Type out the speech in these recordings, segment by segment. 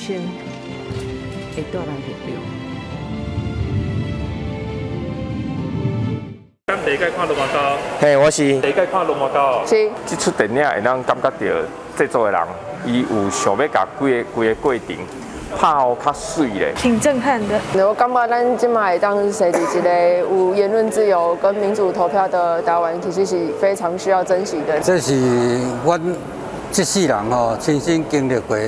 生會帶來力量。敢第一擺看《龍貓狗》？嘿，我是。第一擺看《龍貓狗》。是。這齣電影會當感覺著製作的人，伊有想欲共規个規个過程拍予較媠咧。挺震撼的。我感覺咱這馬會當生佇一个有言論自由跟民主投票的台灣，其實是非常需要珍惜的。這是阮這世人吼親身經歷過的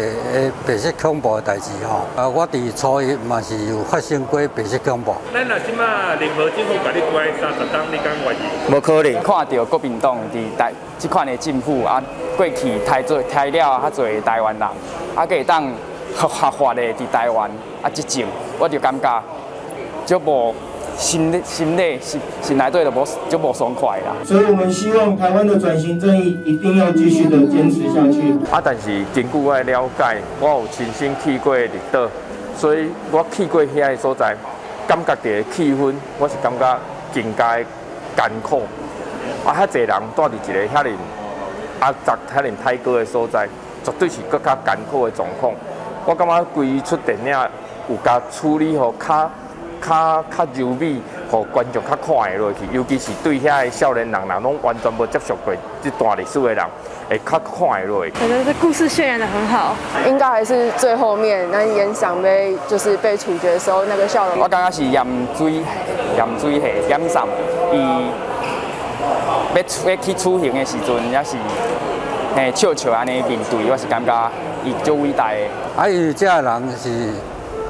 白色恐怖的代誌吼。啊，我佇初一嘛是有發生過白色恐怖。咱若這馬任何政府共你關30冬，你敢願意？無可能。看著國民黨佇台這款的政府啊，過去刣做刣了較濟台灣人，啊，閣會當合合法的佇台灣啊執政，我就感覺足無心理心理心心內底就無足無爽快啦。所以我們希望台灣的轉型正義一定要繼續的堅持下去。啊，但是根據我的了解，我有親身去過綠島，所以我去過遐个所在，感覺著的氣氛，我是感覺更加艱苦。啊，遐濟人蹛佇一个遐爾壓榨、遐爾刣割的所在，絕對是閣較艱苦的狀況。我感覺規齣電影有共處理予較較較柔美，予觀眾較看會落去，尤其是對遐个少年人，人攏完全無接觸過這段歷史的人，會較看會落去。我覺得這故事渲染得很好。應該還是最後面，那演長被就是被處決的時候那個笑容。我感覺是鹽水鹽水戲鹽三，伊欲欲去處刑的時陣，也是嘿笑笑按呢面對，我是感覺伊足偉大的。啊，因為這个人是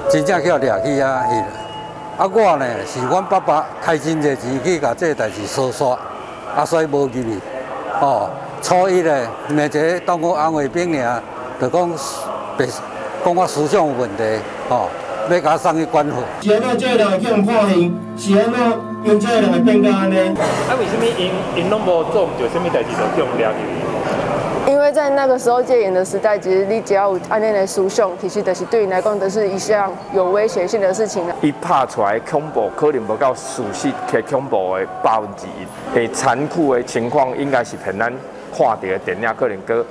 真正去掠去遐翕。啊，我呢是阮爸爸開真濟錢去共這个代誌燒煞，啊，所以無入去。哦，初一咧，罵一个當我紅衛兵爾，就講白講我思想有問題，哦，欲共我送去管好。是按怎這个人會去予判刑？是按怎𪜶這个人會變甲按呢？啊，為啥物𪜶𪜶攏無做毋著啥物代誌就去予掠入去？因為在那個時候戒嚴的時代，其實你只要有按呢的思想，其實就是對你來講，都是一項有威脅性的事情。伊拍出來恐怖，可能無夠事實的恐怖的1%。會殘酷的情況，應該是比咱看著的電影可能閣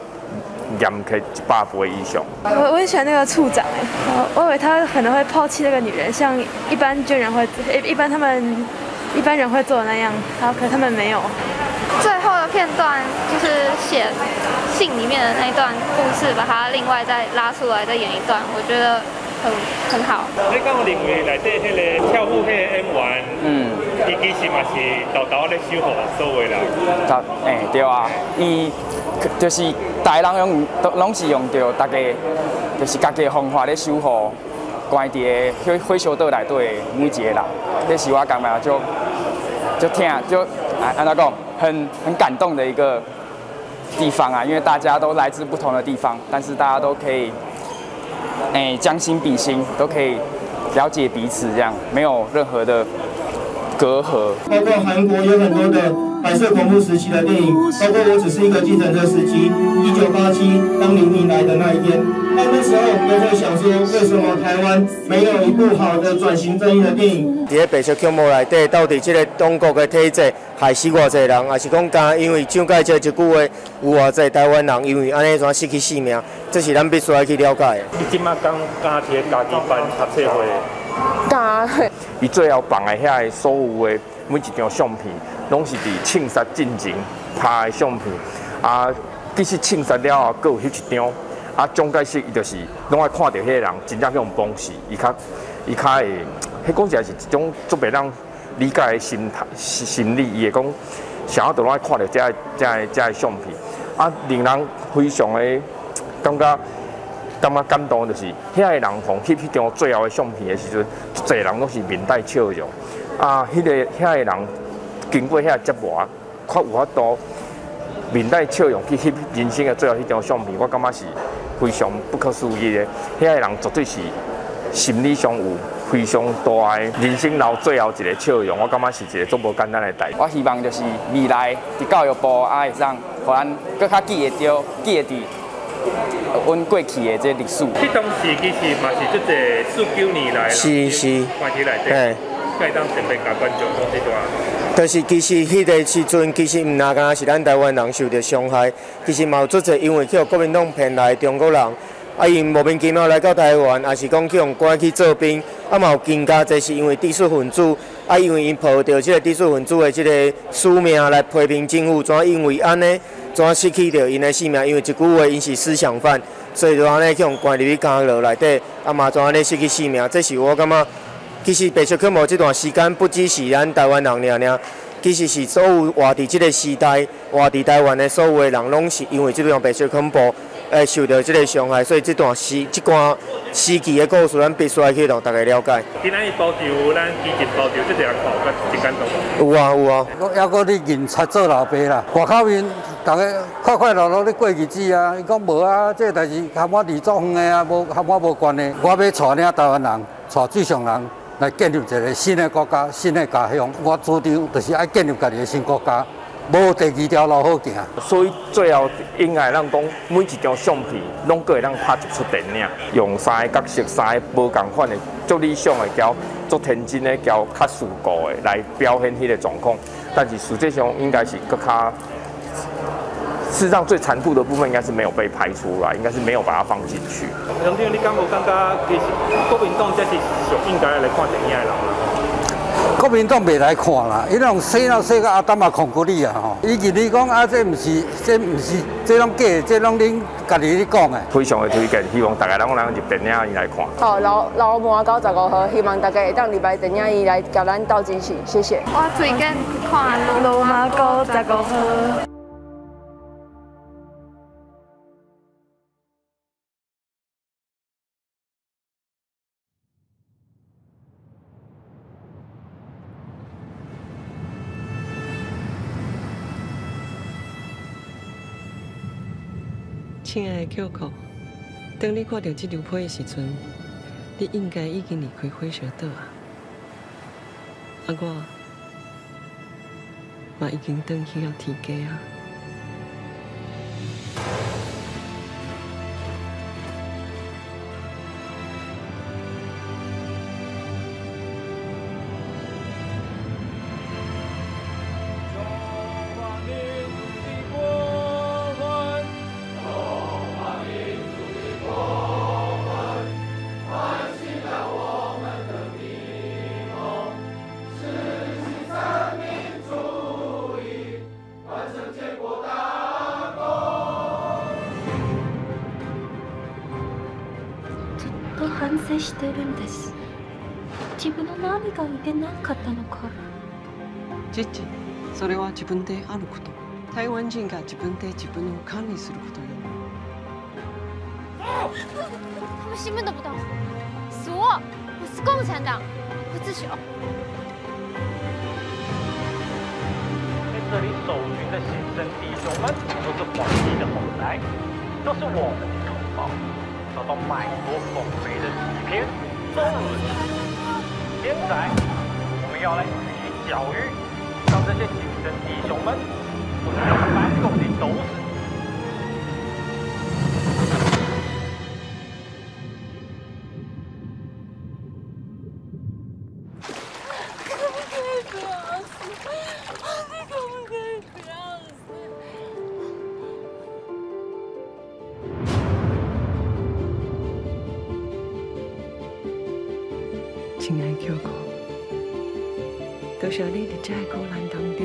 嚴苛100倍以上。我很喜歡那個處長，我以為他可能會拋棄那個女人，像一般軍人會，一般他們一般人會做的那樣，然後可他們沒有。最後的片段就是寫信裡面的那段故事，把它另外再拉出來再演一段，我覺得很好。你敢有認為內底彼个跳舞彼個演員，伊其實嘛是沓沓咧守護所有人。欸，對啊，伊就是大家用攏是用著大家，就是家己的方法咧守護關佇个火火燒島內底的每一個人，這是我感覺足足疼足按怎講，很感動的一個地方啊，因為大家都來自不同的地方，但是大家都可以，欸，將心比心，都可以了解彼此，這樣沒有任何的隔閡。包括韓國有很多的白色恐怖時期的電影，包括我只是一個計程車司機，1987當黎明來的那一天，但那時候我們都會想說，為什麼台灣沒有一部好的轉型正義的電影？佇咧白色恐怖內底，到底這個黨國的體制害死偌濟人，抑是講敢因為蔣介石一句話，有偌濟台灣人因為按呢怎失去性命，這是咱必須愛去了解的。你這馬敢敢佇咧家己班讀冊會？敢。伊最後放的遐个所有的每一張相片，攏是佇銃殺進前拍的相片。啊，其實銃殺了後，閣有翕一張。啊，蔣介石伊就是攏愛看著彼個人真正去予崩死，伊較伊較會，彼講起來是一種足袂當理解的心態心理，伊會講想要就攏愛看著這个這个這个相片。啊，令人非常的感覺感覺感動，就是遐个人予翕彼張最後的相片的時陣，足濟人攏是面帶笑容。啊，彼个遐個人經過遐折磨，較有法度面帶笑容去翕人生的最後彼張相片，我感覺是非常不可思議的。遐個人絕對是心理上有非常大的人生留最後一個笑容，我感覺是一個足無簡單的代誌。我希望就是未來佇教育部啊會當，予咱閣較記會著、記會佇阮過去的這歷史。彼當時其實嘛是足濟49年來，關佇內底，會當特別共觀眾講這段。就是其實彼个時陣，其實毋若干焦是咱台灣人受著傷害，其實嘛有足濟因為去予國民黨騙來的中國人，啊，𪜶莫名其妙来到台湾，也是讲去予关去做兵，啊嘛有更加济是因为知识分子，啊因为𪜶抱著这个知识分子的这个使命来批评政府，怎因为按呢，怎失去著𪜶的性命？因为一句话，𪜶是思想犯，所以就按呢去予关入去监牢内底，啊嘛怎按呢失去性命？这是我感觉，其实白色恐怖这段时间不只是咱台湾人尔尔，其实是所有活伫这个时代、活伫台湾的所有的人，拢是因为这段白色恐怖。会受到这个伤害，所以这段时这段时期的故事，咱必须爱去让大家了解。今仔日包场，咱基金包场，这个人看有较真感动无？有啊有啊。犹阁咧认贼做老爸啦，外口面逐家快快乐乐咧过日子啊。伊讲无啊，这个代志和我离足远的啊，无和我无关系。我要带领台湾人，带水上人来建立一个新的国家、新的家乡。我主张就是爱建立家己的新国家。无第二条路好行，所以最后应该咱讲，每一张相片拢阁会当拍一出电影，用三个角色、三个无仝款的、足理想的交、足天真的交、较世故的来表现彼个状况，但是实际上应该是阁较，事实上最残酷的部分应该是没有被拍出来，应该是没有把它放进去。乡长，你敢无感觉其实国民党才是上应该来看电影的人？国民党袂来看啦，伊拢洗脑洗到阿达嘛控过你啊吼！伊认为讲啊，这毋是，这毋是，这拢假的，这拢恁家己咧讲的。非常的推荐，希望大家拢能入电影院来看。好，老麻沟15号，希望大家会当入来电影院来共咱斗支持，谢谢。我推荐看老麻沟15号。亲爱的 Kyoko，当你看到这张批的时阵，你应该已经离开火烧岛啊。啊，我嘛已经转去到天家啊。してるんです。自分の何がいけなかったのか。父、それは自分であること。台湾人が自分で自分を管理することよ。他们新闻都不懂，死我！我是共产党，我自首。在这里守军的先生弟兄们，都是皇帝的后代，都是我们的同胞。遭到麦多丰肥的几篇中文。现在我们要来予以教育，让这些精神弟兄们不是反共的斗士。可不可以不要死？你可不可以不要死？亲爱的 Kyoko，多谢你伫这个苦难当中，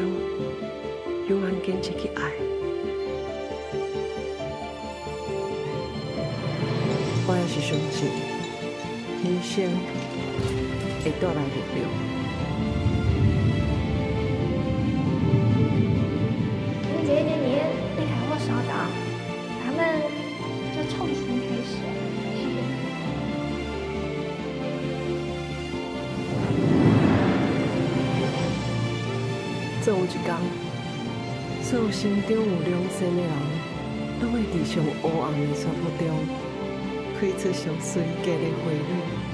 永远坚持去爱。我也是相信，人生会带来力量。姐姐，你离开我稍等，咱们就重新开始。总有一天，所有心中有良善的人，拢会伫上黑暗的山坡中，开出上纯洁的花蕊。